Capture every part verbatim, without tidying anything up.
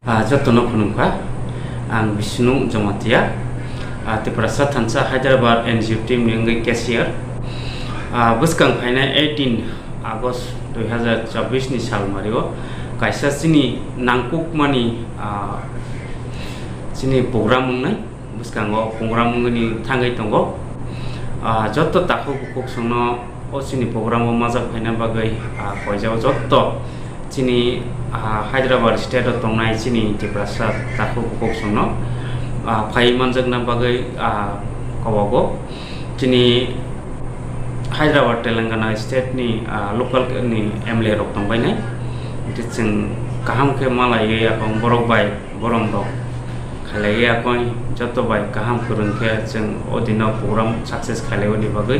Ah, jotono khulumkha. Ang Bishnu Jamatia, ah, Tiprasa Thansa Hyderabad N G O team ni wngwi cashier. Ah, bwskang phainai eighteen August dui hazar chobbish ni salmario kaisa chini nangkukmani, ah, chini program wngnai. Bwskango program wngwi thangwi tongo. Ah, joto takhuk bukhuk chwngno o chini program o majak phaina bagwi, ah, koijao joto chini, ah, Hyderabad state o tongnai chini Tiprasa takhuk bukhuk chwngno, ah, phai manjakna bagwi, ah, kobogo. Chini Hyderabad Telangana state ni, ah, local ni M L A rok tongbainai. Hwnkhe chwng kaham khe malaiwi akong borok bai borom rok khailaiwi akoi joto bai kaham kwrwng khe chwng o dino program success khailaiwi ni bagwi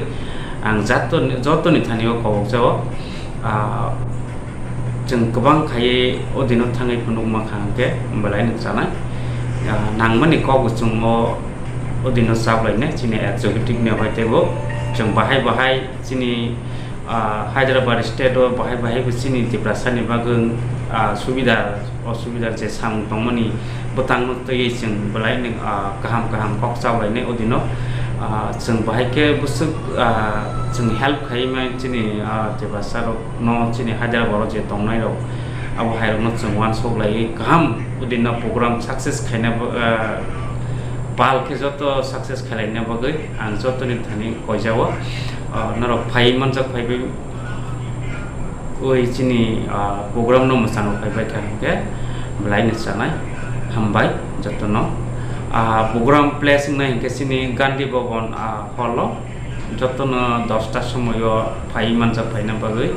ang jato-, jotoni thani o kobok jao. Ah, chwng kwbang khaiwi o dino thangwi phunuk mankha hwnkhe belai nwng chanai. Ah, nangmani kok bo chwng o, o dino chaplainai chini executive ni hoi teibo chwng bahai bahai chini, ah, Hyderabad state o bahai bahai bo chini Tiprasa ni bagwi, ah, subida osubida je samung tongmani bwtangno twiwi chwng belai ni, ah, kaham kaham kok chaplainai o dino. Ah, chwng bahai khe bwswk, ah, chwng help khaiwi mani chini, ah, Tiprasa rok no chini Hyderabad o je tongnai rok abo hai rok no chwng uansuk laiwi kaham o dino program success khaina, ah, pal khe joto success khailaina bagwi ang jotoni thani koijao. Ah, norok phai manjak phaibai oi chini, ah, program no mwchang phaibai kha hwnkhe belai ni chanai hambai jotono. Ah, program place wngnai hwnkhe chini Gandhi Bhavan, ah, hall o jotono dosta somoi o phai manjak phaina bagwi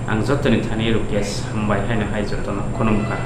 ang jotoni thani request hambai haino hai jotono khulumkha.